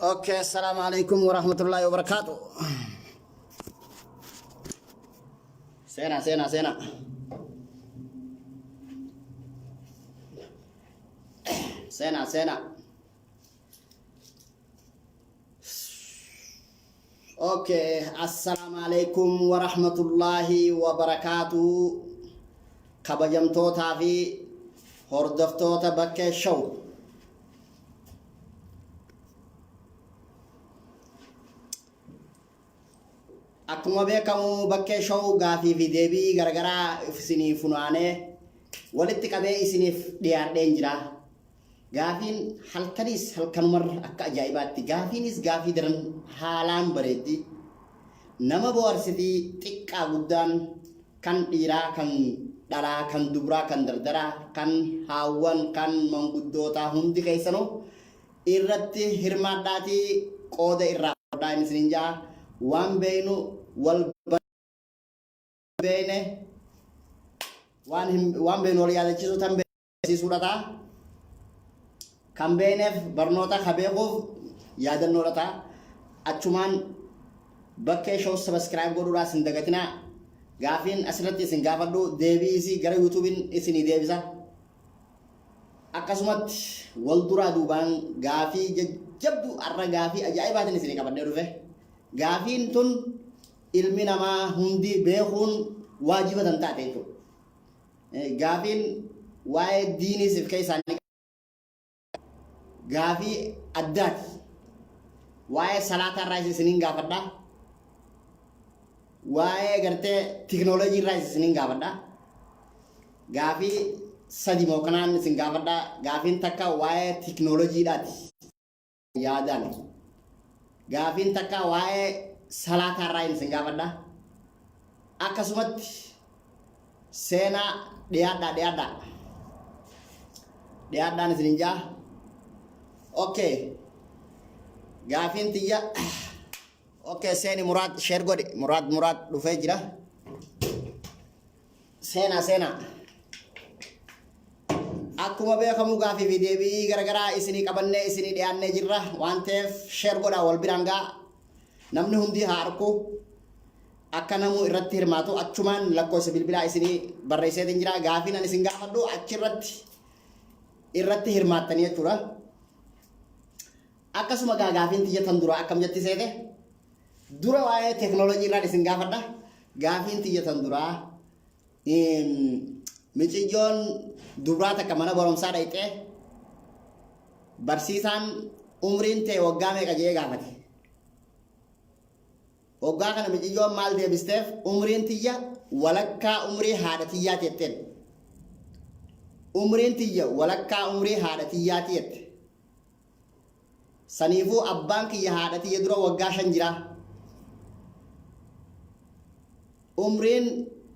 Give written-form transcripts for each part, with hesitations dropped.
Okay, assalamu alaikum warahmatullahi wabarakatuh. Seenaa, seenaa, seenaa. Seenaa, seenaa. Okay, assalamu alaikum warahmatullahi wabarakatuh. Kabajamtootaa fi hordoftoota bakkee show. Akkuma beekamu bakkee show gaafii fi deebii garagaraa isinii funaanee walitti qabee isiniif dhiyaadheen jira. Gaafiin halkaniis halkanumarra akka ajaa'ibaatti gaafiinis gaafii daran haalaan bareeddi. Nama bohaarsitii xiqqaa guddaan kan dhiiraa kan dhalaa kan dubraa kan dardaraa kan haawwan kan manguddootaa hundi keessanuu irratti hirmaadhaatii qooda irraa fudhadhaa inni isiniin ja'a waan beeynu wal beeyne waan hin waan beeynu wal yaadachiisuu tan beeksisuudha ta'a kan beeyneef barnoota ka beekuuf yaadannoodha ta'a achumaan bakkee show subscribe godhuudhaas hin dagatinaa gaafiin asirratti isin gaafadhu deebii isii gara yuutuubiin isinii deebisa Akkasumatti wal duraa duubaan gaafii jajjabduu har'a gaafii ajaa'ibaatiin isinii qabadhee dhufe. Gaafiin tun ilmi namaa hundi beekuun waajiba tan taate jechuudha. Gaafiin waa'ee diinii siif keessaa ni gaafii addaati. Waa'ee salaataa irraa isiniin gaafadha. Waa'ee gartee tiknoolojii irraa isiniin gaafadha. Gaafii sadi moo kanaan isin gaafadha. Gaafiin takka waa'ee tiknoolojiidhaati. Yaadaan. Gaafiin takka waa'ee salaataa irraa isin gaafadha. Akkasumatti seenaa dhiyaadhaa dhiyaadhaa. Dhiyaadhaan isin jaa. Okay. Gaafiin tiyya. Okay, seeni Muraad share godhi. Muraad Muraad dhufee jira. Seenaa seenaa. Akkuma beekamu gaafii fi deebii garagaraa isinii qabannee isinii dhiyaannee jirra waan ta'eef share godhaa wal biraan ga'a. Namni hundi haa arku. Akka namuu irratti hirmaatu achumaan lakkoofsa bilbilaa isinii barreesseetiin jira. Gaafiin ani isin gaafadhu achirratti irratti hirmaattanii jechuudha. Akkasuma gaa gaafiin tiyya tan duraa akkam jetti seete? Dura waa'ee teeknooloojii irraan isin gaafadha. Gaafiin tiyya tan duraa miciyyoon dubraa takka mana barumsaa dhayxee barsiisaan umriin tee waggaa meeqa jedhee gaafate. Waggaa kana miciyyoon maal deebisteef umriin tiyya walakkaa umrii haadha tiyyaati jetteen. Umriin tiyya walakkaa umrii haadha tiyyaati jette. Saniifuu abbaan kiyya haadha tiyya dura waggaa 5 jira. Umriin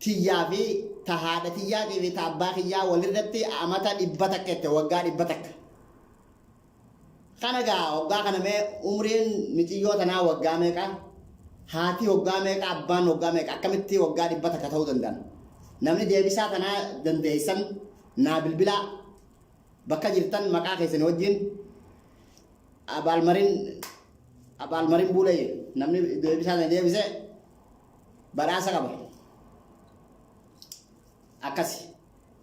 tiyyaa fi ta haadha tiyyaatii fi ta abbaa kiyyaa walirratti amata 100 jette waggaa 100. Kana gaa waggaa kana mee umriin miciyyoo tanaa waggaa meeqa? Haati waggaa meeqa? Abbaan waggaa meeqa? Akkamitti waggaa 100 ta'uu danda'an? Namni deebisaa tanaa dandeessan naa bilbilaa. Bakka jirtan maqaa keessan wajjin abaalmarin abaalmarin buulee namni deebisaa sana deebise badhaasa qaba. Akkasi.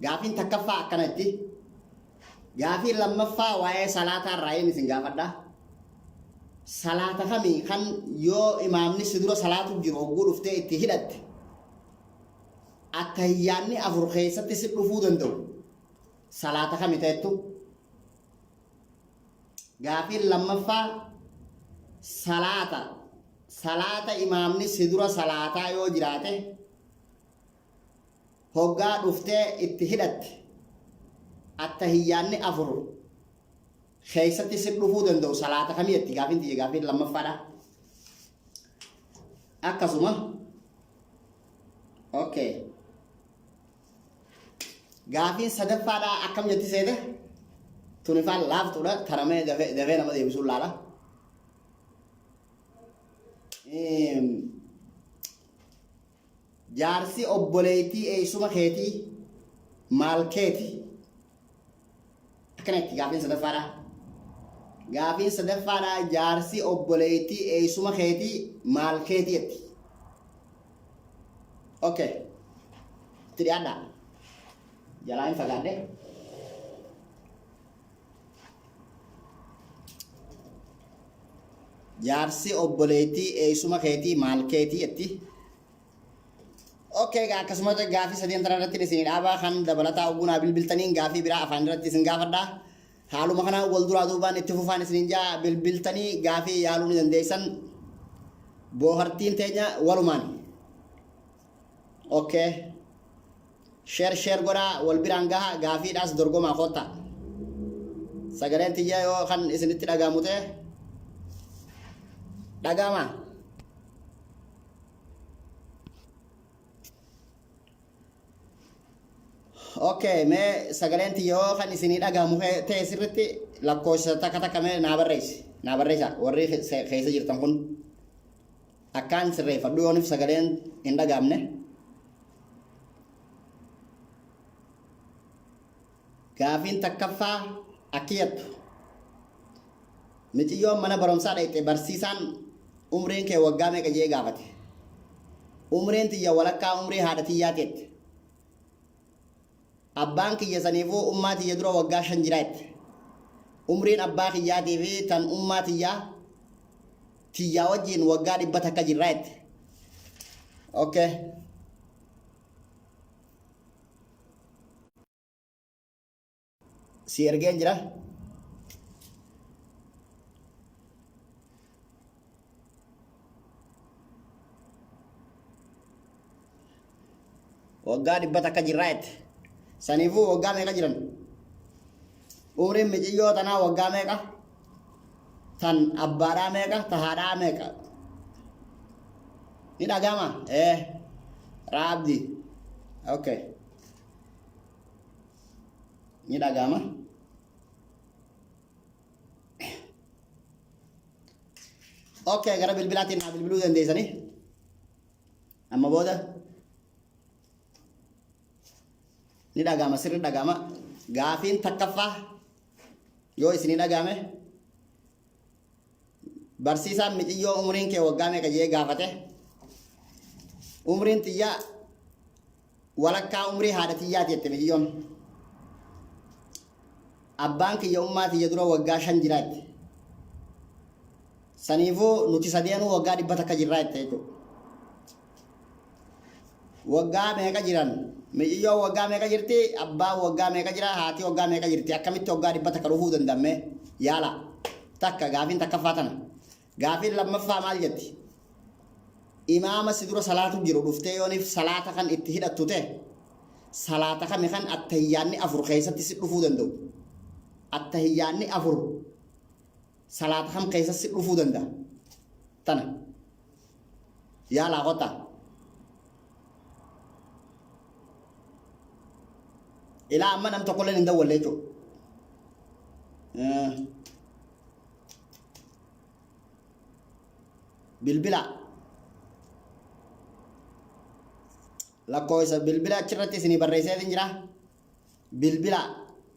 Gaafiin takkaffaa akkanatti. Gaafiin lammaffaa waa'ee salaataa irraa inni isin gaafadha. Salaata kamii kan yoo imaamni si dura salaatu jiru hogguu dhuftee itti hidhatte attahiyyaanni afur keessatti si dhufuu danda'u. Salaata kami ta'ettu? Gaafiin lammaffaa salaata salaata imaamni si dura salaataa yoo jiraate hoggaa dhuftee itti hidhatte attahiyyaanni afur keessatti si dhufuu danda'u salaata kamii jetti gaafiin tiyya gaafiin lammaffaadha. Akkasuma okay. Gaafiin sadaffaadhaa akkam jetti seete? Tuni faan laaftuudha. Tana mee dafee dafee nama deebisuun laala. Jaarsi obboleettii eessuma keetii maal keeti? Akkana itti gaafiin sadaffaadhaa. Gaafiin sadaffaadha jaarsi obboleettii eessuma keetii maal keetii jetti. Okay. Itti dhiyaadhaa. Jalaa hin fagaadhe. Jaarsi obboleettii eessuma keetii maal keetii jetti. Okay, egaa akkasumas gaafii sadeen tana irratti isin dhaabaa kan dabalataa oggunaa bilbiltaniin gaafii biraa afaan irratti isin gaafadha. Haaluma kanaan wal duraa duubaan itti fufaan isiniin jaa bilbiltanii gaafii yaaluu ni dandeessan. Boohartiin teenya walumaan. Okay. Share share godhaa wal biraan gaha gaafiidhaas dorgomaa koottaa. Sagaleen tiyya yoo kan isinitti dhagaamu ta'e dhagaama. Okay, mee sagaleen tiyya yoo kan isinii dhagahamu ta'e sirritti lakkoofsa takka takka mee naa barreessi. Naa barreessa warri keessa jirtan kun akkaan sirreeffadhu yoonif sagaleen hin dhagahamne. Gaafiin takkaffaa akki jettu. Miciyyoon mana barumsaa dhayxe barsiisaan umriin kee waggaa meeqa je'ee gaafate. Umriin tiyya walakkaa umrii haadha tiyyaati jette. Abbaan kiyya saniifuu ummaa tiyya dura waggaa 5 jira jette. Umriin abbaa kiyyaatii fi tan ummaa tiyyaa tiyyaa wajjiin waggaa 100 jirra jette. Okay. Si ergeen jira. Waggaa 100 jirraa jette. Saniifuu waggaa meeqa jiran? Umriin miciyyoo tanaa waggaa meeqa? Tan abbaadhaa meeqa? Ta haadhaa meeqa? Ni dhagama? Ee. Raabdi. Okay. Ni dhagama. Okay, gara bilbilaatiin naa bilbiluu dandeessanii. Amma booda ni dhagama sirri dhagama. Gaafiin takkaffaa yoo isinii dhagame barsiisaan miciyyoo umriin kee waggaa meeqa jee gaafate umriin tiyyaa walakkaa umrii haadha tiyyaati jette miciyyoon. Abbaan kiyya ummaa tiyya dura waggaa 5 jira jette. Saniifuu nuti sadeenuu waggaa 100 jirraa jette jechuudha. Waggaa meeqa jiran? Miciyyoon waggaa meeqa jirti? Abbaan waggaa meeqa jira? Haati waggaa meeqa jirti? Akkamitti waggaa 100 dhufuu danda'ame? Yaala. Takka gaafiin takkaffaa tana. Gaafiin lammaffaa maal jetti? Imaama si dura salaatu jiru dhuftee yooniif salaata kan itti hidhattu ta'e salaata kami kan attahiyyaanni afur keessatti si dhufuu danda'u? Attahiyyaanni afur salaata kam keessatti si dhufuu danda'a? Tana. Yaalaa kottaa. Ilaa amma nam tokkolleen hin dawwalle jechuudha. Bilbila lakkoofsa bilbila achirratti isinii barreesseetiin jira. Bilbila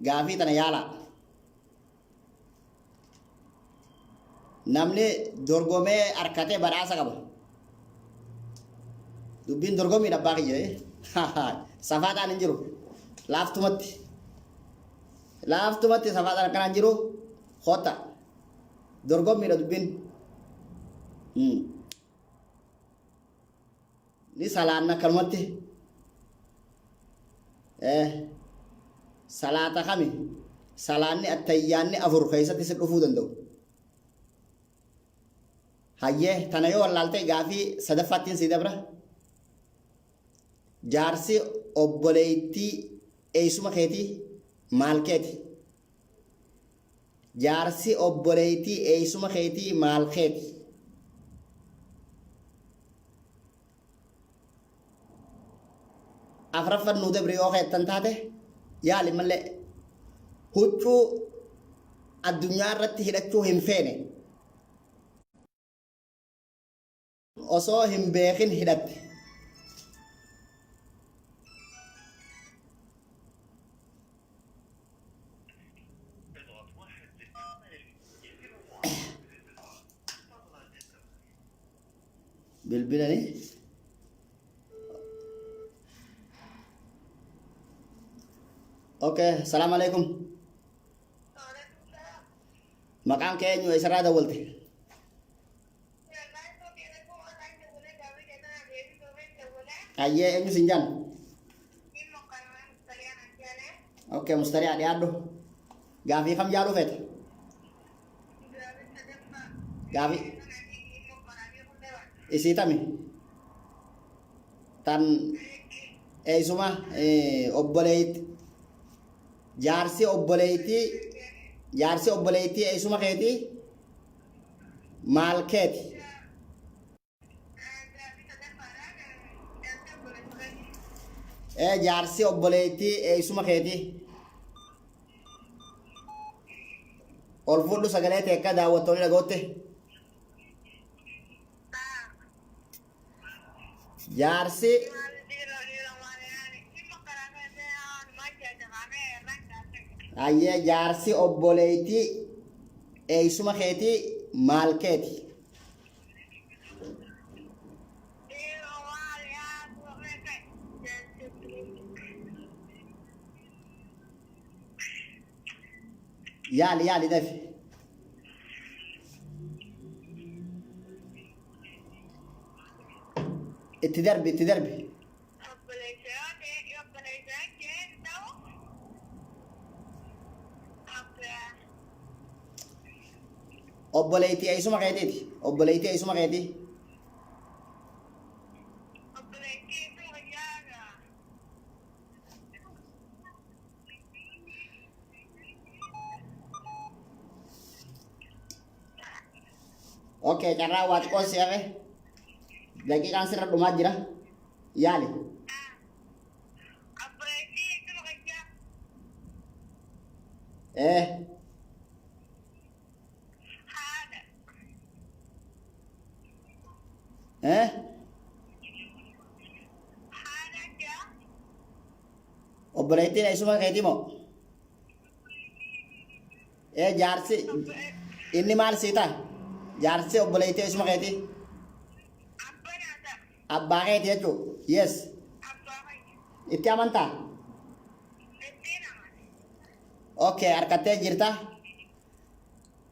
gaafii tana yaala. Namni dorgomee harkatee badhaasa qaba. Dubbiin dorgommiidha abbaa kiyya. Safaaxaan hin jiru. Laaftumatti. Laaftumatti safaaxaan akkanaan hin jiru. Kootta. Dorgommiidha dubbiin. Ni salaanna akkanumatti. Salaata kami? Salaanni attayyaanni afur keessatti si dhufuu danda'u. Hayyee tana yoo wallaalte gaafii sadaffaattiin si dabra. Jaarsi obboleettii eessuma keetii maal keeti? Jaarsi obboleettii eessuma keetii maal keeti? Afraffan nuu dabri yoo keettan taate yaali malee huccuu addunyaa irratti hidhachuu hin feene osoo hin beekin hidhatte. Bilbilani. Okay, salaam alaikum. Maqaan kee eenyu eessarraa dawwalte? Ayyee eenyu sin jaan? Okay, mustariyaa dhiyaadhu. Gaafii kam jaaluu feete? Gaafii isii tami? Tan eessuma obboleetti jaarsi obboleettii jaarsi obboleettii eessuma keetii maal keeti? Ee jaarsi obboleettii eessuma keetii. Ol fuudhu sagalee tee akka daawwattoonni dhagootte. Jaarsi ayyee jaarsi obboleettii eessuma keetii maal keeti? Yaali yaali dafi. Itti darbi itti darbi. Obboleettii eessuma keetiiti. Obboleettii eessuma keetii. Okay, carraa waa xiqqoo si hafe. Daqiiqaan sirra dhumaa jira. Yaali. Eh. Eh? Obboleettiin eessuma keetii moo? Ee jaarsi inni maal sii ta'a? Jaarsi obboleettii eessuma keetii? Abbaa keeti jechuu? Yes. Itti amantaa? Okay, harkattee jirta.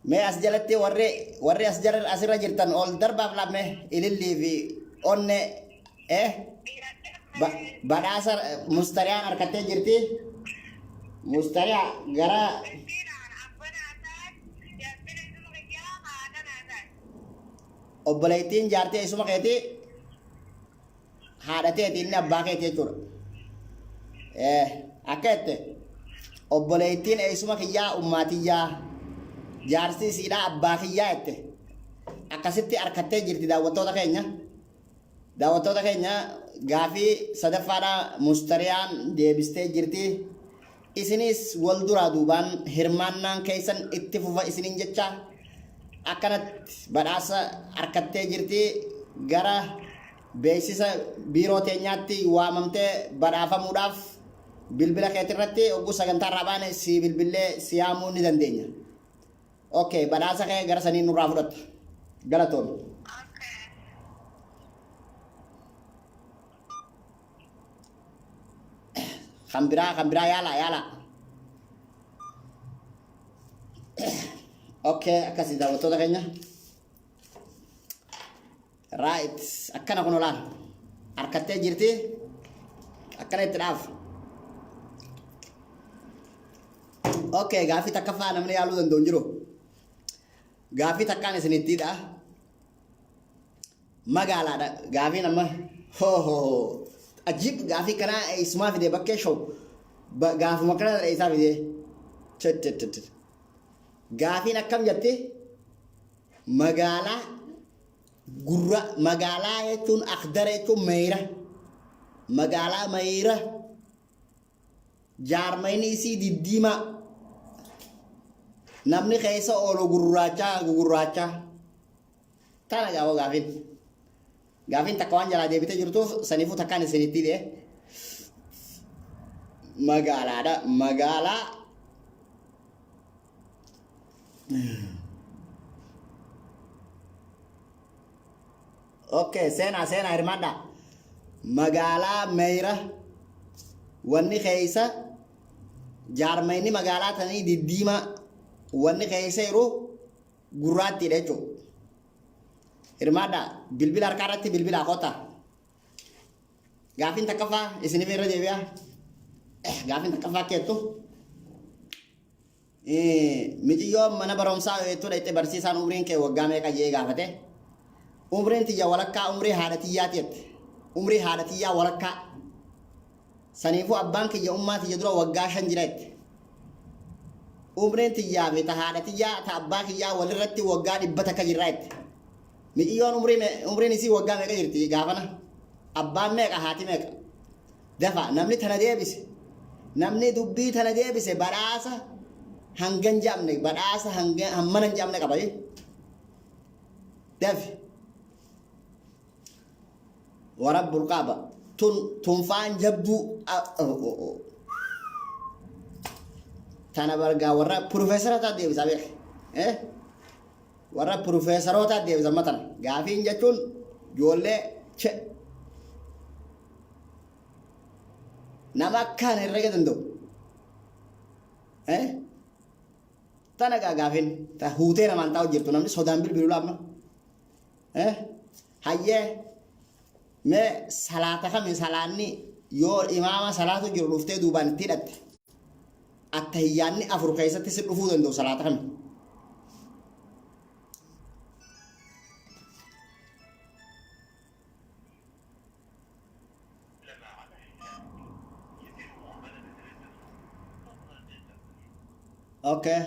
Mee as jalatti warri warri as jala asirra jirtan ol darbaaf lamme ilillii fi onne eh badhaasa mustariyaan harkattee jirti. Mustariyaa gara obboleettiin jaartii eessuma keetii haadha teeti inni abbaa keeti jechuudha. Akka jette obboleettiin eessuma kiyyaa ummaa tiyyaa jaarsi isiidhaa abbaa kiyyaa jette akkasitti harkattee jirti daawwattoota keenya. Daawwattoota keenya gaafii sadaffaadhaa mustariyaan deebistee jirti. Isinis wal duraa duubaan hirmaannaan keessan itti fufa isiniin jecha akkanatti badhaasa harkattee jirti gara beeksisa biiroo teenyaatti waamamtee badhaafamuudhaaf bilbila keetirratti ogguu sagantaa irraa baane si bilbillee si yaamuu ni dandeenya. Okay, badhaasa kee gara sanii nurraa fudhatta. Galatoomi. Kan biraa kan biraa yaalaa yaalaa. Okay, akkasii daawwattoota keenya. Right, akkana kun olaan. Harkattee jirti. Akkana itti dhaaf. Okay, gaaffii takkaffaa namni yaaluu danda'u hin jiru. Gaaffii takkaan isinittiidha. Magaalaadha gaafiin amma hoo hoo hoo ajiib gaafii kanaa eessumaa fide bakkee show gaafuma kana eessaa fide chet gaafiin akkam jette magaalaa gurra magaalaa jechuun akdara jechuun meeyra magaalaa meeyra jaarmayni isii diddiimaa namni keessa oolu gurraachaa gugurraachaa Tana gaafoo gaafiin. Gaafiin takka waan jalaa deebitee jirtuuf saniifuu takkaan isinitti hidhe. Magaalaadha. Magaalaa. Okay, seenaa seenaa hirmaadhaa. Magaalaa Meeyra wanni keessa jaarmayni magaalaa tanii diddiimaa wanni keessa jiru gurraattiidha jechuudha. Hirmaadhaa bilbila harkaa irratti bilbilaa kottaa. Gaafiin takkaffaa isiniif irra deebi'a. Gaafiin takkaffaa keettu. Miciyyoon mana barumsaa hedduu dhaqxe barsiisaan umriin kee waggaa meeqa jee gaafate. Umriin tiyya walakkaa umrii haadha tiyyaati jette. Umrii haadha tiyyaa walakkaa. Saniifuu abbaan kiyya ummaa tiyya dura waggaa 5 jira jette. Umriin tiyyaa fi ta haadha tiyyaa ta abbaa kiyyaa walirratti waggaa 100 jirra jette. Miciyyoon umriin isii waggaa meeqa jirti gaafana? Abbaan meeqa haati meeqa? Dafa namni tana deebise namni dubbii tana deebise badhaasa hangan jedhamne badhaasa hanga hammana hin jedhamne qaba. Dafi. Warabbul kaaba tun tunfaan jabduu tana bargaa warra profeesara taat deebisa beek. Warra profeesarootaa deebisa amma tana. Gaafiin jechuun ijoollee che nama akkaan herrega danda'u. Eh? Tana gaa gaafiin ta huutee namaan taa'u jirtu namni sodaan bilbilu laamma. Eh? Hayyee mee salaata kami salaanni yoo imaama salaatu jiru dhuftee duubaan itti hidhatte attahiyyaanni afur keessatti si dhufuu danda'u salaata kami? Okay.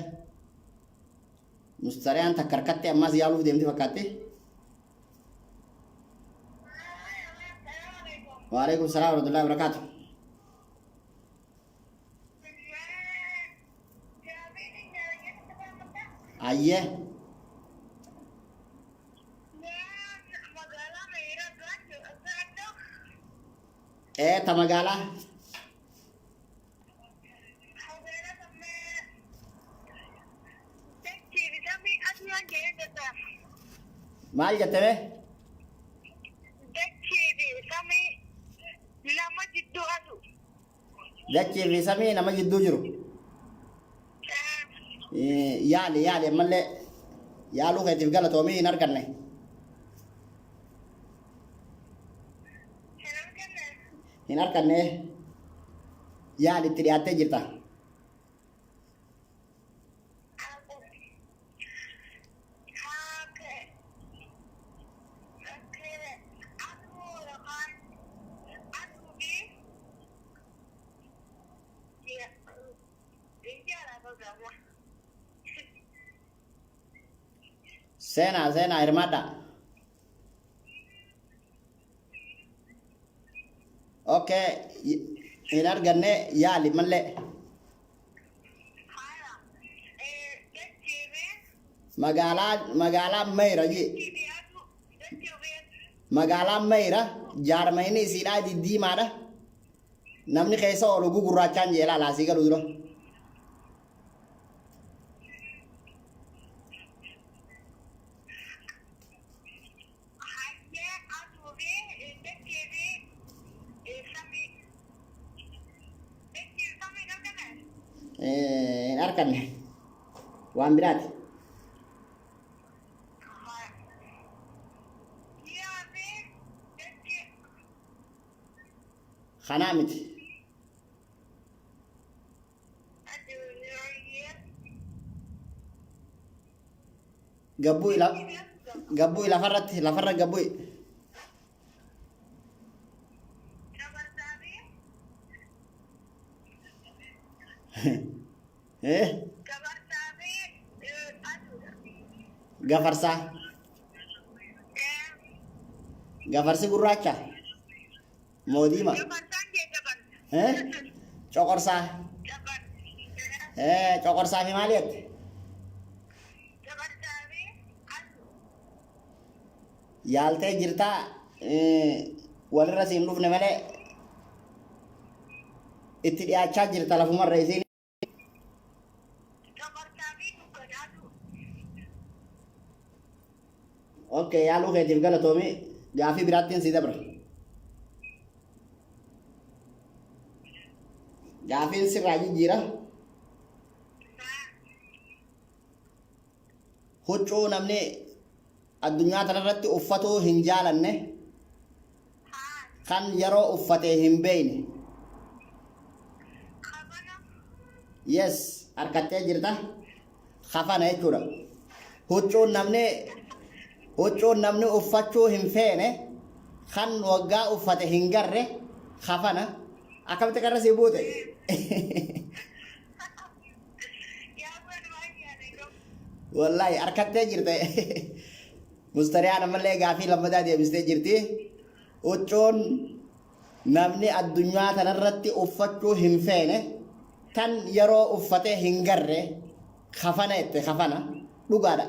Mustariyaan takka harkatti ammas yaaluuf deemti fakkaatti. Waalaikum salaam warahmatullahi wabarakatuh. Ayyee. Ee ta magaalaa. Maal jette mee? Dachii fi samii nama jidduu jiru. Yaali yaali ammallee yaaluu keetiif galatoomii hin arganne. Hin arganne yaali itti dhiyaattee jirta. Seenaa seenaa hirmaadhaa. Okay hin arganne yaali mallee. Magaalaa magaalaa Mayra ji. Magaalaan Mayra jaarmayni isiidhaa diddiimaadha. Namni keessa oolu gugurraachaan jee laala asii galu dura. Hayyee aduu fi dachee fi samii. Dachee fi samii hin arganne? Hin arkanne. Waan biraati. Ji'aa fi dachee. Kanaa miti. Aduu hayyee. Gabbuu ila gabbuu lafarratti lafarra gabbuu. Eh gafarsaa gafarsi gurraacha moo diima eh coqorsaa eh coqorsaa fi maali jette yaaltee jirtaa walirra siin dhufne malee itti dhiyaachaa jirta lafumarra isiin Okay, yaaluu keetiif galatoomi. Gaafii biraattiin sii dabra. Gaafiin sirraa jijjiira. Huccuu namni addunyaa tanarratti uffatuu hin jaalanne kan yeroo uffate hin beeyne. Yes, harkattee jirta. Kafana jechuudha. Huccuun namni huccuun namni uffachuu hin feene kan waggaa uffate hin garre kafana. Akkamitti karra sii buute? Wallahi harkattee jirte. Mustariyaan ammallee gaafii lammataa deebistee jirti. Huccuun namni addunyaa tanarratti uffachuu hin feene tan yeroo uffate hin garre kafana jette kafana dhugaadha.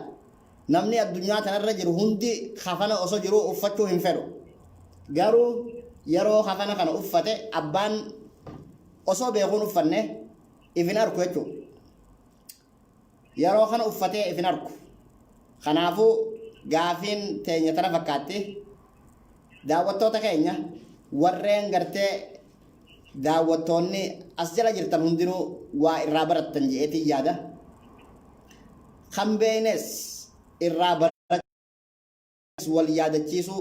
Namni addunyaa tanarra jiru hundi kafana osoo jiruu uffachuu hin fedhu. Garuu yeroo kafana kana uffate abbaan osoo beekuun uffanne if hin arku jechuudha. Yeroo kana uffatee if hin arku. Kanaafuu gaafiin teenya tana fakkaatti. Daawwattoota keenya warreen gartee daawwattoonni as jala jirtan hundinuu waa irraa barattan je'eetiin yaada. Kan beeynes irraa barachuus wal yaadachiisuu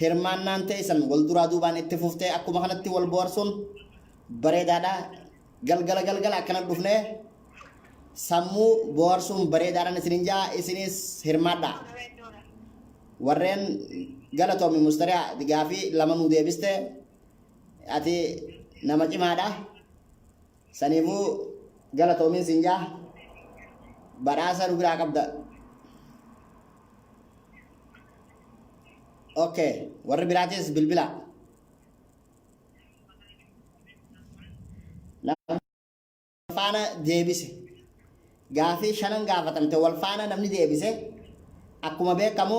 hirmaannaan teessan wal duraa duubaan itti fuftee akkuma kanatti wal bohaarsuun bareedaadha. Galgala galgala akkana dhufnee sammuu bohaarsuun bareedaadhaan isinin jaa isinis hirmaadhaa. Warreen galatoomi mustariyaa gaafii lama nuu deebiste ati nama cimaadha. Saniifuu galatoomiin siin jaa badhaasa nu biraa qabda. Okay, warri biraatis bilbila. Nama faana deebise. Gaafii shanan gaafatamte wal faana namni deebise akkuma beekamu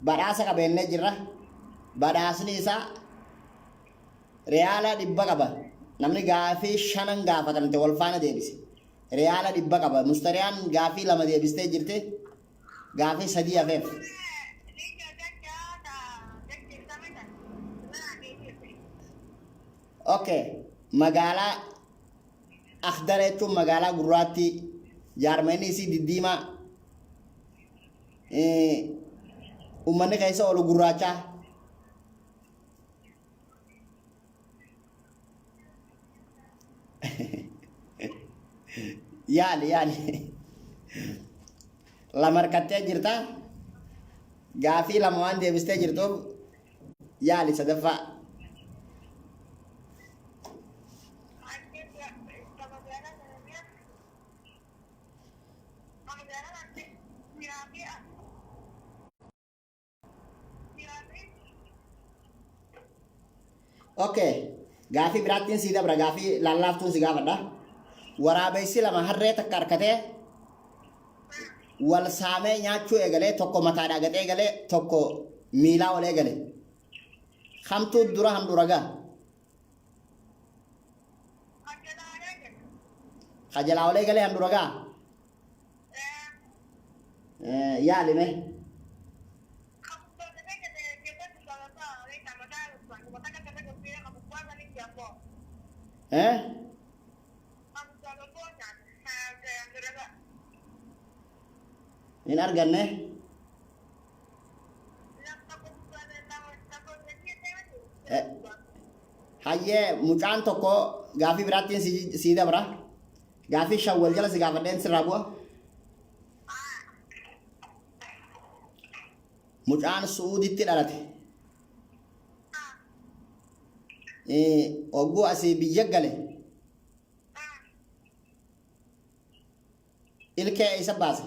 badhaasa qabeennee jirra. Badhaasni isaa Riyaala 100 qaba. Namni gaafii shanan gaafatamte wal faana deebise. Riyaala 100 qaba. Mustariyaan gaafii lama deebistee jirti. Gaafii sadii hafeef. Okay. Magaalaa Akhdara jechuun magaalaa gurraattii jaarmayni isii diddiimaa uummanni keessa oolu gurraachaa. Yaali yaali. Lama harkattee jirta. Gaafii lama waan deebistee jirtuuf yaali sadaffaa. Okay. Gaafii biraattiin sii dabra gaafii lallaaftuun si gaafadha. Waraabessi lama harree takka harkatee wal saamee nyaachuu eegalee tokko mataadhaa gad eegalee tokko miilaa ol eegale. Kamtuu dura handhuura gaha? Kajalaa ol eegalee handhuura gaha? Yaali mee. Eh? Hin arganne. Hayyee mucaan tokko gaafii biraattiin sii dabra. Gaafii shan wal jala si gaafadheen sirraa bu'a. Mucaan Su'uuditti dhalate. Hogguu asii biyya gale. Ilkee eessa baase?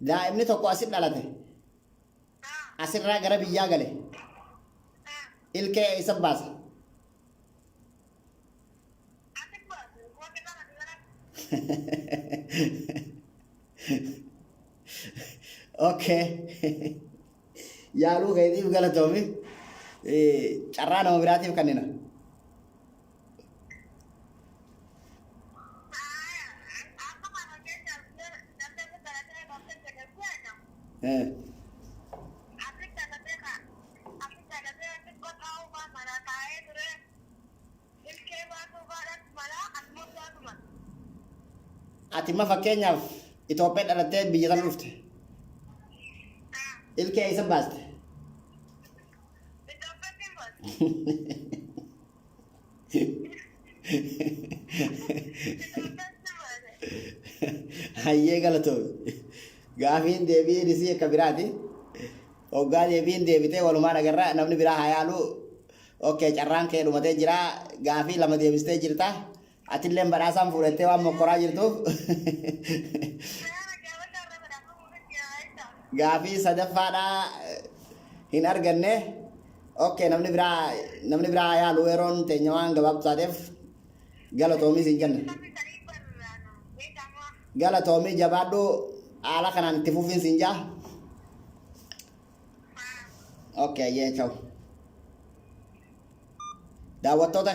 Daa'imni tokko asit dhalate. Asirraa gara biyyaa gale. Ilkee eessa baase? Okay. Yaaluu keetiif galatoomi. Carraa nama biraatiif kennina. Asitti dhalatee kaa. Asitti dhalatee xiqqoo taa'uu faa mana taa'ee ture. Ilkee baasuu faadhaan mala asuma baasuma. Ati ma fakkeenyaaf Itoophiyaa dhalattee biyya sana dhufte. Ilkee eessa baaste? Itoophiyaatti hin baasu. Itoophiyaatti baase. Hayyee galatoomi. Gaafiin deebiin isii akka biraati. Hoggaa deebiin deebitee walumaan agarra namni biraa haa yaalu. Okay, carraan kee dhumatee jira. Gaafii lama deebistee jirta. Atilleen badhaasaan fuudhattee waan mokkoraa jirtuuf. Seera gaafata irra badhaafamuu miti yaa isa. Gaafii sadaffaadhaa hin arganne. Okay, namni biraa haa yaalu yeroon teenya waan gabaabtuu taateef galatoomii siin jenna. Namni sadii barraanu beekamaa. Galatoomii jabaadhu haala kanaan itti fufiin siin jaa. Okay, ayyee ciao. Daawwattoota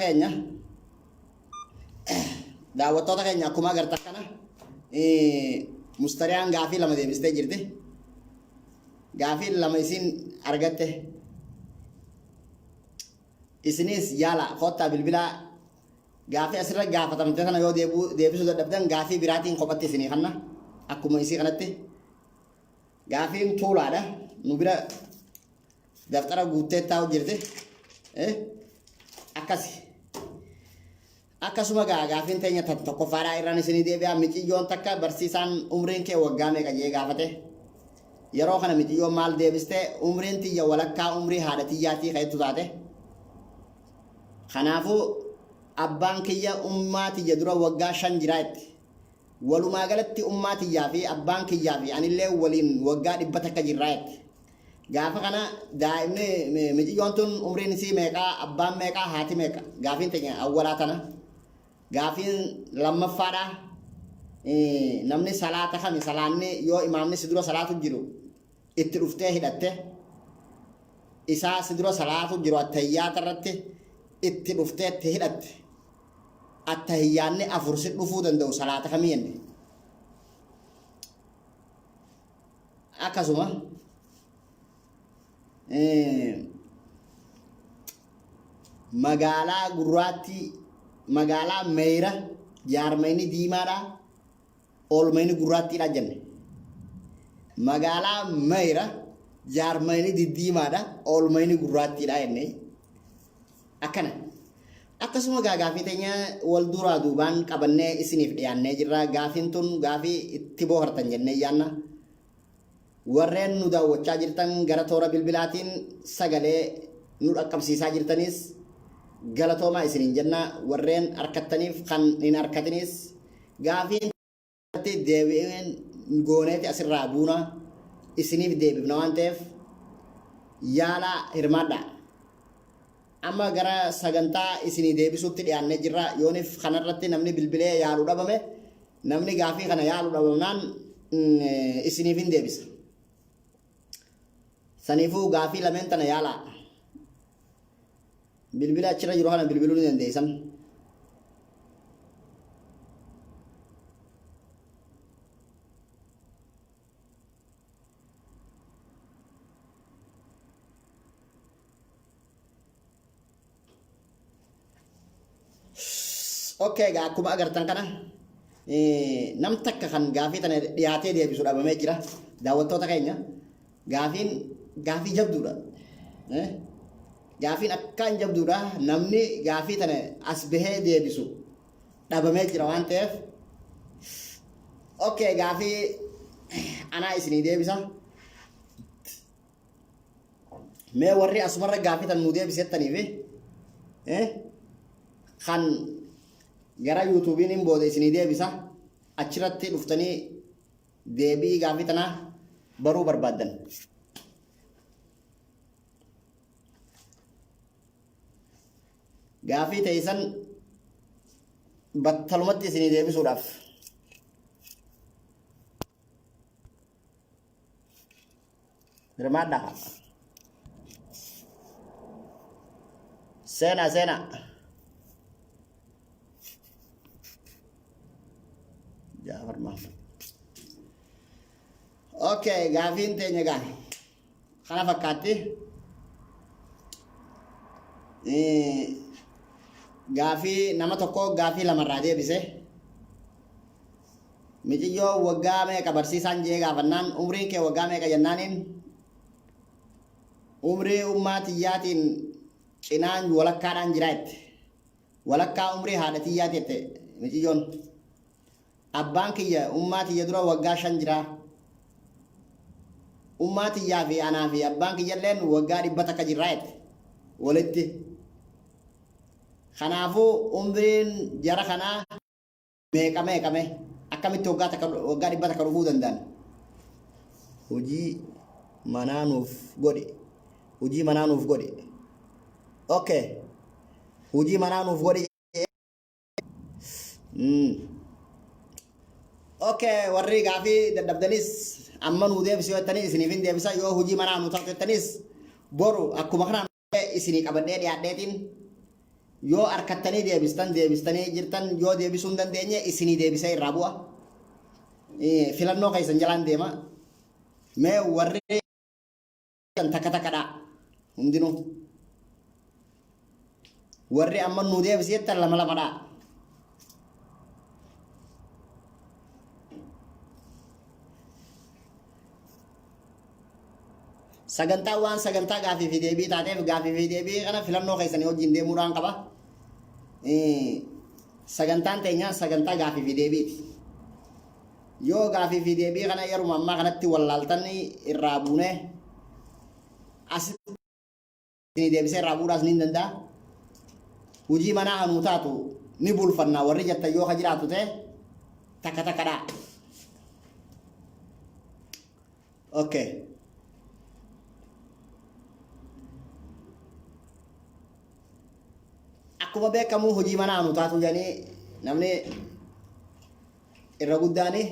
keenya akkuma agartan kana mustariyaan gaafii lama deebistee jirti. Gaafii lama isin argatte. Isinis yaala kottaa bilbilaa gaafii asirra gaafatamte sana yoo deebisuu dadhabdan gaafii biraatiin kophatti isinii kanna akkuma isii kanatti. Gaafiin tuulaadha. Nu bira daftara guuttee taa'u jirti. Akkasi. Akkasuma gaa gaafiin teenya tan tokkoffaadhaa irraan isinii deebi'a. Miciyyoon takka barsiisaan umriin kee waggaa meeqa jee gaafate. Yeroo kana miciyyoon maal deebiste? Umriin tiyya walakkaa umrii haadha tiyyaatii ka'ettu taate. Kanaafuu abbaan kiyya ummaa tiyya dura waggaa 5 jiraa itti. Walumaa galatti ummaa tiyyaa fi abbaan kiyyaa fi anillee waliin waggaa 100 jirraa jetti. Gaafa kana daa'imni miciyyoon tun umriin isii meeqaa, abbaan meeqaa, haati meeqa? Gaafiin teenya awwalaa tana. Gaafiin lammaffaadha. Namni salaata kami salaanni yoo imaamni si dura salaatu jiru itti dhuftee hidhatte isaa si dura salaatu jiru attahiyyaata irratti itti dhuftee itti hidhatte. Attahiyyaanni afur si dhufuu danda'u salaata kamii jenne. Akkasuma magaalaa gurraattii magaalaa meeyra jaarmayni diimaadha oolmayni gurraattiidha jenne. Magaalaa meeyra jaarmayni diddiimaadha oolmayni gurraattiidha jenne. Akkana. Akkasuma gaa gaafii teenya wal duraa duubaan qabannee isiniif dhiyaannee jirra. Gaafiin tun gaafii itti boohartan jennee yaanna. Warreen nu daawwachaa jirtan gara toora bilbilaatiin sagalee nu dhaqqabsiisaa jirtanis galatoomaa isiniin jenna. Warreen harkattaniif kan hin harkatinis gaafiin deebi'een gooneeti asirraa buuna isiniif deebifna waan ta'eef yaalaa hirmaadhaa. Amma gara sagantaa isinii deebisuutti dhiyaannee jirra. Yoonif kanarratti namni bilbilee yaalu dhabame namni gaafii kana yaalu dhabamnaan isiniif hin deebisa. Saniifuu gaafii lameen tana yaalaa. Bilbila achirra jiru kana bilbiluu ni dandeessan. Okay, egaa akkuma agartan kana nam takka kan gaafii tana dhiyaatee deebisu dhabamee jira. Daawwattoota keenya gaafiin gaafii jabduudha. Gaafiin akkaan jabduudha. Namni gaafii tana as bahee deebisu dhabamee jira waan ta'eef. Okay, gaafii anaa isinii deebisa. Mee warri asumarra gaafii tan nuu deebisettanii fi kan gara yuutuubiin hin booda isinii deebisa achirratti dhuftanii deebii gaafii tanaa baruu barbaaddan. Gaafii teessan battalumatti isinii deebisuudhaaf. Hirmaadhaa. Seenaa seenaa. Jaafar Mahammad. Okay, gaafiin teenya gaa kana fakkaatti. Gaafii nama tokko gaafii lamarraa deebise. Miciyyoo waggaa meeqa barsiisaan jee gaafannaan, umriin kee waggaa meeqa jennaaniin, umrii ummaa tiyyaatiin cinaan walakkaadhaan jira jette. Walakkaa umrii haadha tiyyaati jette miciyyoon. Abbaan kiyya ummaa tiyya dura waggaa 5 jira. Ummaa tiyyaa fi anaa fi abbaan kiyyalleen waggaa 100 jirraa jette walitti. Kanaafuu umriin jara kanaa meeqa meeqa mee akkamitti waggaa takka waggaa 100 dhufuu danda'an? Hojii manaa nuuf godhi. Hojii manaa nuuf godhi. Okay. Hojii manaa nuuf godhi. Okay, warri gaafii dadhabdanis amma nuu deebisi yoo jettanii isiniif hin deebisa, yoo hojii manaa nuu taatu jettanis boru akkuma kanaan isinii qabadhee dhiyaadheetiin yoo harkattanii deebistan deebistanii jirtan, yoo deebisuu hin dandeenye isinii deebisee irraa bu'a. Filannoo keessan jalaan deema. Mee warri takka takkadha hundinuu. Warri amma nuu deebisi jettan lama lamadha. Sagantaa waan sagantaa gaafii fi deebii taateef gaafii fi deebii kana filannoo keessanii wajjin deemuudhaan qaba. Sagantaan teenya sagantaa gaafii fi deebiiti. Yoo gaafii fi deebii kana yeruma ammaa kanatti wallaaltan irraa buunee asitti isinii deebisee irraa bu'uudhaas ni danda'a. Hojii manaa hanuu taatu ni bulfanna warri jettan yoo ka jiraatu ta'e takka takkadhaa. Okay. Akkuma beekamu hojii manaa hanuu taatu jedhanii namni irra guddaani.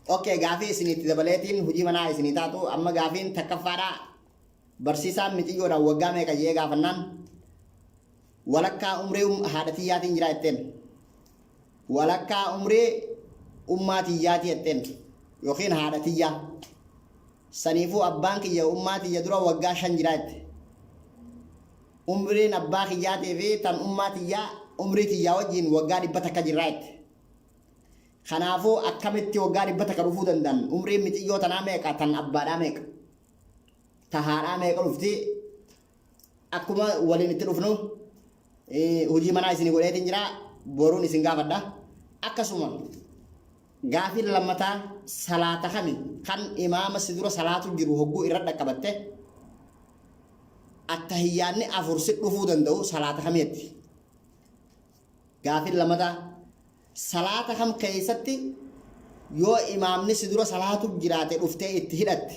Okay, gaafii isiniitti dabaleetiin hojii manaa isinii taatu amma gaafiin takkaffaadhaa. Barsiisaan miciyyoodhaan waggaa meeqa je'ee gaafannaan, walakkaa umrii haadha tiyyaatiin jira jetteen. Walakkaa umrii ummaa tiyyaati jetteen yookiin haadha tiyyaa. Saniifuu abbaan kiyya ummaa tiyya dura waggaa 5 jira jette. Umriin abbaa kiyyaatii fi tan ummaa tiyyaa umrii tiyyaa wajjiin waggaa 100 jirraa jette. Kanaafuu akkamitti waggaa 100 dhufuu danda'an? Umriin miciyyoo tanaa meeqa? Tan abbaadhaa meeqa? Ta haadhaa meeqa dhufti? Akkuma waliin itti dhufnu hojii manaa isin godheetiin jira, boruun isin gaafadha. Akkasuma gaafiin lammataa, salaata kami kan imaama si dura salaatu jiru hogguu irra dhaqqabatte attahiyyaanni afur si dhufuu danda'u salaata kamiitti? Gaafiin lammataa, salaata kam keessatti yoo imaamni si dura salaatu jiraate dhuftee itti hidhatte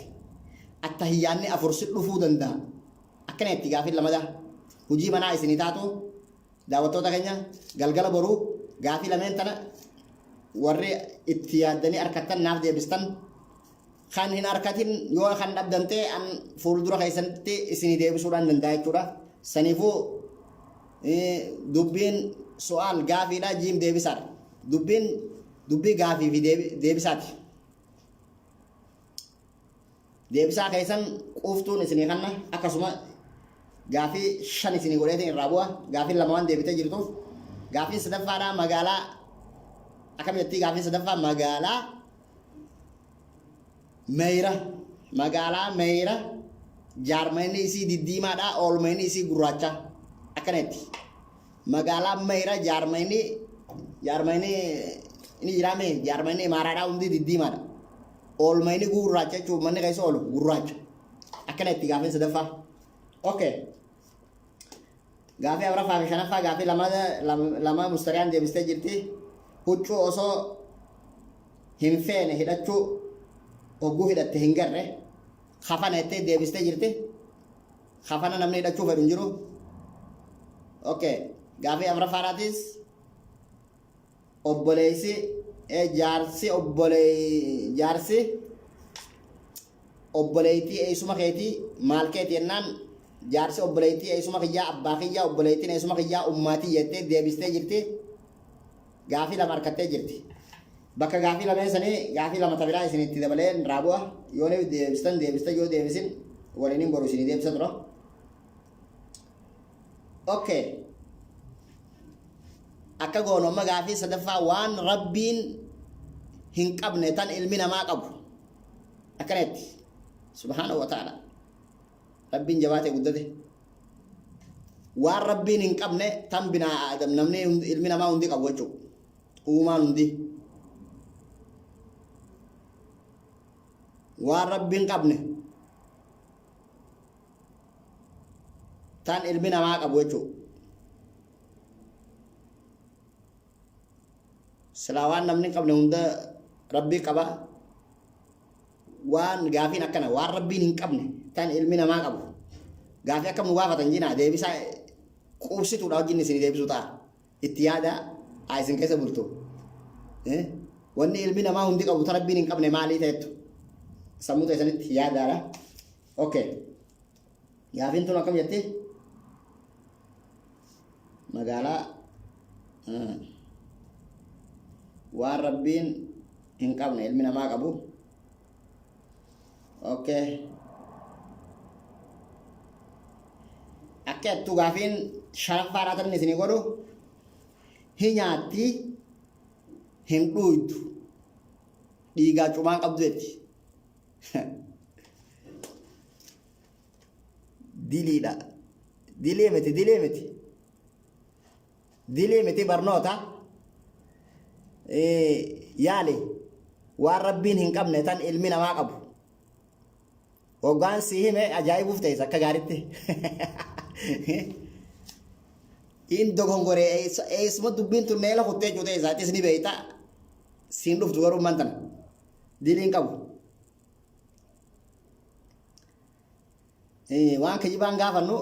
attahiyyaanni afur si dhufuu danda'a? Akkana itti gaafiin lammataa. Hojii manaa isinii taatu, daawwattoota keenya, galgala boruu gaafii lameen tana warri itti yaaddanii harkattan naaf deebistan, kan hin harkatin yoo kan dhabdan ta'e an fuuldura keessanitti isinii deebisuudhaan danda'a jechuudha. Saniifuu dubbiin su'aal gaafiidha, jiim deebisaadha. Dubbiin dubbii gaafii fi deebisaati. Deebisaa keessan quuftuun isinii kanna, akkasuma gaafii 5 isinii godheetiin irraa bu'a. Gaafiin lama waan deebitee jirtuuf. Gaafiin sadaffaadha, magaalaa akkam jettii gaafiin sadaffaa? Magaalaa Meeyra, magaalaa Meeyra jaarmayni isii diddiimaadha, oolmayni isii gurraacha, akkana jetti. Magaalaa Meeyra jaarmayni inni jiraame jaarmayni imaaraadhaa hundi diddiimaadha. Oolmayni gurraacha jechuun manni keessa oolu gurraacha. Akkana jetti gaafiin sadaffaa. Okay. Gaafii afraffaa fi shanaffaa gaafii lama lama mustariyaan deebistee jirti. Huccuu osoo hin feene hidhachuu, hogguu hidhatte hin garre, kafana jettee deebistee jirti. Kafana namni hidhachuu fedhu hin jiru. Okay. Gaafii afraffaadhaatis obboleessi jaarsi jaarsi obboleettii eessuma keetii maal keeti jennaan, jaarsi obboleettii eessuma kiyyaa abbaa kiyyaa, obboleettiin eessuma kiyyaa ummaatii jettee deebistee jirti. Gaafii lama harkattee jirti. Bakka gaafii lameen sanii gaafii lama ta biraa isinitti dabalee irraa bu'a. Yoo ni deebistan deebistan yoo deebisin waliin boru isinii deebisa tura. Okay. Akka goonu amma gaafii sadaffaa waan Rabbiin hin qabne tan ilmi namaa qabu. Akkanatti. Subhaanahu wa ta'ala. Rabbiin jabaate guddate. Waan Rabbiin hin qabne tan binaa Aadam namni ilmi namaa hundi qabu jechuudha. Uumaan hundi. Waan Rabbiin qabne tan ilmi namaa qabu jechuudha. Silaa waan namni hin qabne hunda Rabbii qaba. Waan gaafiin akkana waan Rabbiin hin qabne tan ilmi namaa qabu. Gaafii akkam nu gaafatan jinaa deebisaa quubsituudha wajjin isin deebisuu ta'a. Itti yaada haa isin keessa bultu. Wanni ilmi namaa hundi qabu ta Rabbiin hin qabne maalii ta'ettu? Sammuu teessanitti yaadaadha. Okay. Gaafiin tun akkam jetti? Magaalaa waan Rabbiin hin qabne ilmi namaa qabu. Okay. Akka jettu gaafiin shanaffaadhaa tan isinii godhu hin nyaatti hin dhuuydu dhiigaa cumaan qabdu jetti. Diliidha. Dilii miti dilii miti. Dilii miti barnoota. Yaali waan Rabbiin hin qabne tan ilmi namaa qabu. Hoggaan si hime ajaa'ibuuf ta'es akka gaaritti. In dogongoree eessuma dubbiin tun neela kuttee jechuu ta'e isaatis ni beeyta. Siin dhuftu garuu man tana. Diliin qabu. Waan kijibaan gaafannu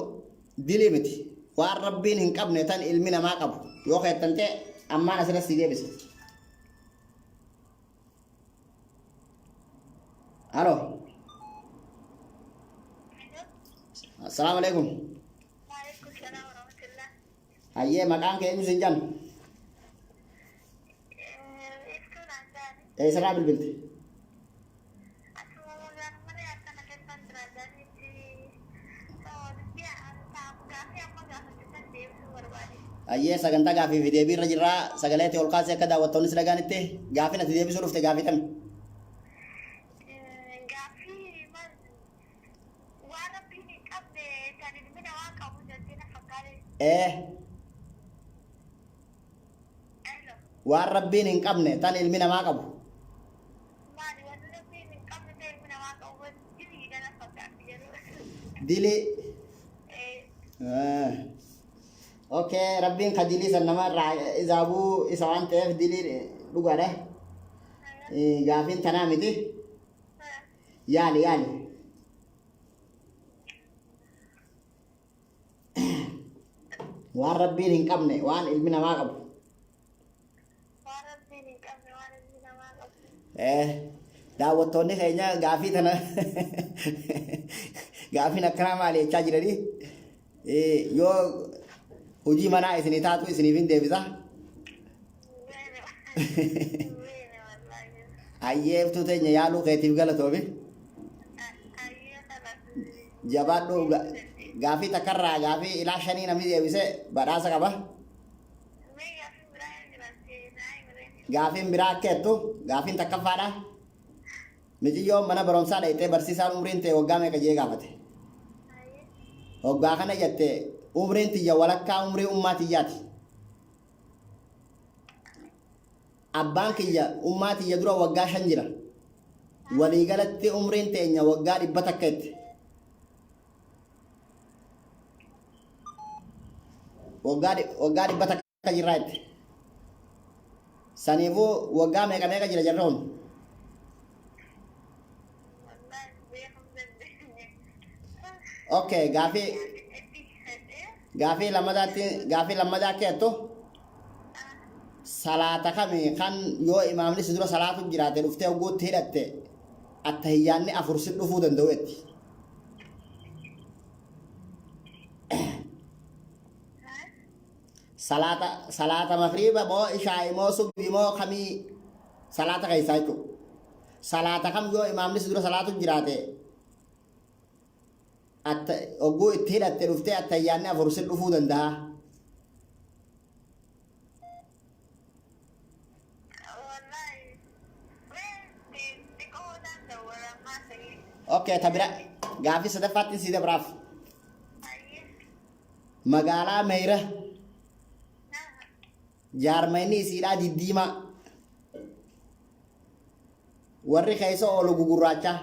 dilii miti. Waan Rabbiin hin qabne tan ilmi namaa qabu. Yoo keettan ta'e ammaan asirra si deebisa. Halo. Assalaamu alaikum. Waalaikum salaam warahmatullah. Hayyee maqaan kee eenyu siin jedhan? Iftuu naan jaani. Eessarraa bilbilte? Asuma magaaluma mana akkana keessan jira jaanitti. Gaaffii amma gaafate san deebisuu barbaade. Hayyee sagantaa gaafii fi deebii irra jirraa sagalee tee ol kaasee akka daawwattoonni si dhaga'anitti gaafiin ati deebisuu dhufte gaafii tami? Gaaffii maal waan Rabbiin hin qabne tan ilmi namaa qabu jettee na fakkaate. Ee Hello. waan Rabbiin hin qabne tan ilmi namaa qabu. Maali wanni Rabbiin hin qabne tan ilmi namaa qabu diliidha na fakkaatti jedhu. Dilii. Ee. Ah. Okay, Rabbiin ka dilii san nama irraa izaabuu isa waan ta'eef dilii dhugaadha. Gaafiin tanaa miti. Yaali yaali. Waan Rabbiin hin qabne waan ilmi namaa qabu. Waan Rabbiin hin qabne waan ilmi namaa qabu. Daawwattoonni keenya gaafii tana gaafiin akkanaa maali jechaa jiranii yoo hojii manaa isinii taatu isiniif hin deebisa. Beene wallaahi. Hayyee iftuu teenya yaaluu keetiif galatoomi. Hayyee kalas. Jabaadhu gaafii takkarraa gaafii ilaa shanii namni deebise badhaasa qaba. Mee gaafiin biraa yoo jiraatte naa himi. Gaafiin biraa akka jettu gaafiin takkaffaadha. Miciyyoon mana barumsaa dhayxee barsiisaan umriin tee waggaa meeqa jee gaafate. Waggaa kana jette umriin tiyya walakkaa umrii ummaa tiyyaati. Abbaan kiyya ummaa tiyya dura waggaa 5 jira. Waliigalatti umriin teenya waggaa 100 jette. Waggaa 100 jirraa jette. Saniifuu waggaa meeqa meeqa jira jarri kun? Wallahi beekum dandeenye. Okay, gaafii lammadaatti gaafii lammadaa akka jettu salaata kami kan yoo imaamni si dura salaatu jiraate dhuftee hogguutti hidhatte attahiyyaanni afur si dhufuu danda'u jetti. Salaata magriiba moo ishaa'i moo subhi moo kamii Salaata keessaa jechuudha. Salaata kam yoo imaamni si dura salaatu jiraate hogguu itti hidhatte dhuftee attayyaanni afur si dhufuu danda'a. Wallahi. Mee xiqqoo dawwalamaa ta'e. Okay, ta bira gaafii sadaffaatti si dabraaf. Ayyee. Magaalaa Meeyra jaarmayni isiidhaa diddiimaa. Warri keessa oolu gugurraacha.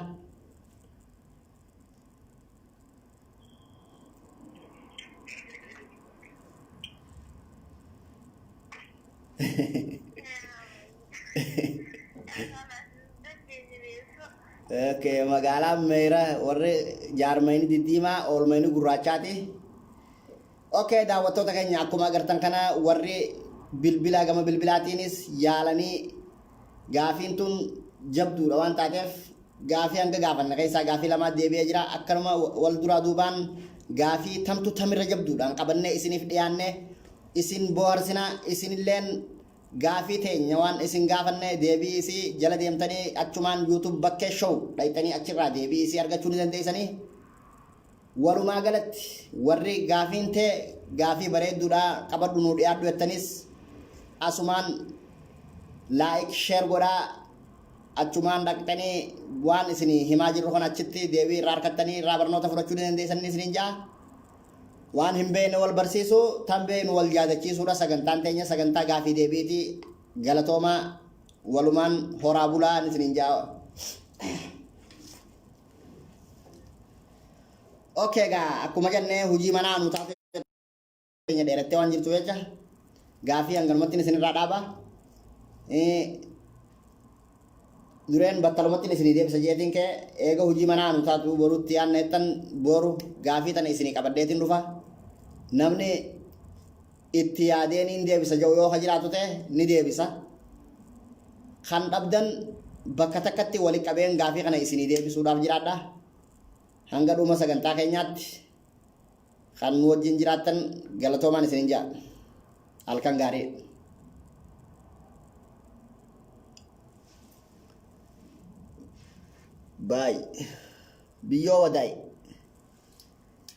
Okay, magaalaa Meeyra warri jaarmayni diddiimaa oolmayni gurraachaati. Okay, daawwattoota keenya akkuma agartan kana warri bilbilaa gama bilbilaatiinis yaalanii gaafiin tun jabduudha waan taateef gaafii hanga gaafanne keessaa gaafii lamaa deebi'ee jira. Akkanuma wal duraa duubaan gaafii tamtu tamirra jabduudhaan qabannee isiniif dhiyaanne isin bohaarsina isinilleen gaafii teenya waan isin gaafanne deebii isii jala deemtanii achumaan YouTube Bakkee Show dhayxanii achirraa deebii isii argachuu ni dandeessanii. Walumaa galatti warri gaafiin tee gaafii bareedduudha qabadhu nuu dhiyaadhu jettanis asumaan like share godhaa achumaan dhaqxanii waan isin himaa jirru kana achitti deebii irraa argattanii irraa barnoota fudhachuu ni dandeessanii isiniin ja'a. Waan hin beekne wal barsiisuu tan beeknu wal yaadachiisuudha sagantaan teenya sagantaa gaafii deebiiti galatoomaa walumaan horaa bulaa isiniin ja'a. Okay gaa akkuma jenne hojii manaa nu taate keenya dheerattee waan jirtu jecha gaafii hanganumatti isinirraa dhaaba. Dureen battalumatti isinii deebisa jeetiin kee eega hojii manaa nu taatu borutti yaanna jettan boru gaafii tana isinii qabadheetiin dhufa. Namni itti yaadee niin deebisa jedhu yoo ka jiraatu ta'e ni deebisa. Kan dhabdan bakka takkatti wali qabeen gaafii kana isinii deebisuudhaaf jiraadha. Hanga dhuma sagantaa keenyaatti kan nu wajjin jiraattan galatoomaan isinin jedha. Halkan gaarii. Baay. Biyyoo wadaay.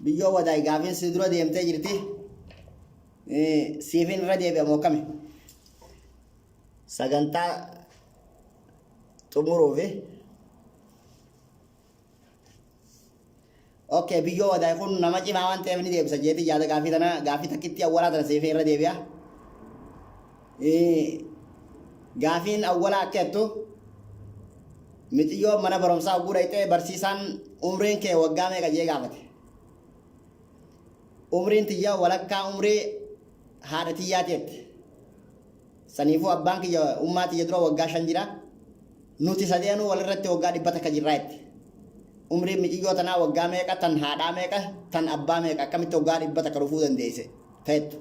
Biyyoo wadaay gaafiin si dura deemtee jirti. Siifin irra deebi'amu akkami? Sagantaa xumuruufi. Okay, biyyoo wadaay kun nama cimaa waan ta'eef ni deebisa jeeti yaada gaafii tana gaafii takkitti awwalaa tana siifin irra deebi'a. Gaafiin awwalaa akka jettu miciyyoo mana barumsaa oguu dhayxee barsiisaan umriin kee waggaa meeqa jee gaafate. Umriin tiyya walakkaa umrii haadha tiyyaati jette. Saniifuu abbaan kiyya ummaa tiyya dura waggaa 5 jira. Nuti sadeenuu walirratti waggaa 100 jirraa jette. Umriin miciyyoo tanaa waggaa meeqa tan haadhaa meeqa tan abbaa meeqa akkamitti waggaa 100 dhufuu dandeesse ta'ettu.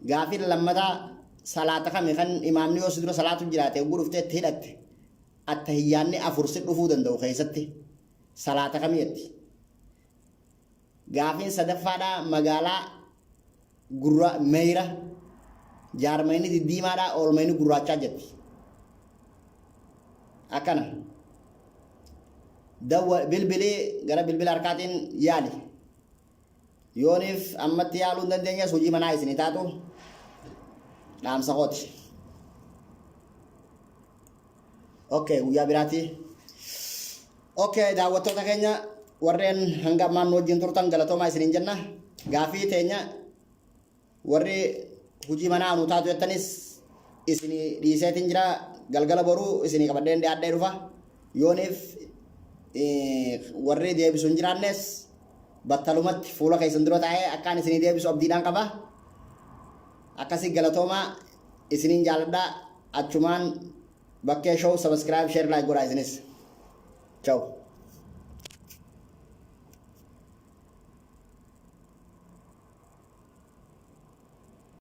Gaafiin lammataa salaata kami kan imaamni yoo si dura salaatu jiraate hogguu dhuftee itti hidhatte attahiyyaanni afur si dhufuu danda'u keessatti salaata kami jetti. Gaafiin sadaffaadhaa magaalaa gurra meeyra jaarmayni diddiimaadhaa oolmayni gurraachaa jetti. Akkana. Dawwa bilbilii gara bilbila harkaatiin yaali. Yooniif ammatti yaaluu hin dandeenyes hojii manaa isinii taatu dhaamsa kooti. Okay, guyyaa biraati. Okay, daawwattoota keenya warreen hanga ammaan nu wajjin turtan galatoomaa isiniin jenna. Gaafii teenya warri hojii manaa nu taatu jettanis isinii dhiiseetiin jira. Galgala boruu isinii qabadheen dhiyaadhee dhufa. Yooniif warri deebisu hin jiraannes battalumatti fuula keessan dura taa'ee akkaan isinii deebisu abdiidhaan qaba. Akkasii galatoomaa isiniin jaaladha. Achumaan Bakkee Show subscribe share like godhaa isinis. Ciao.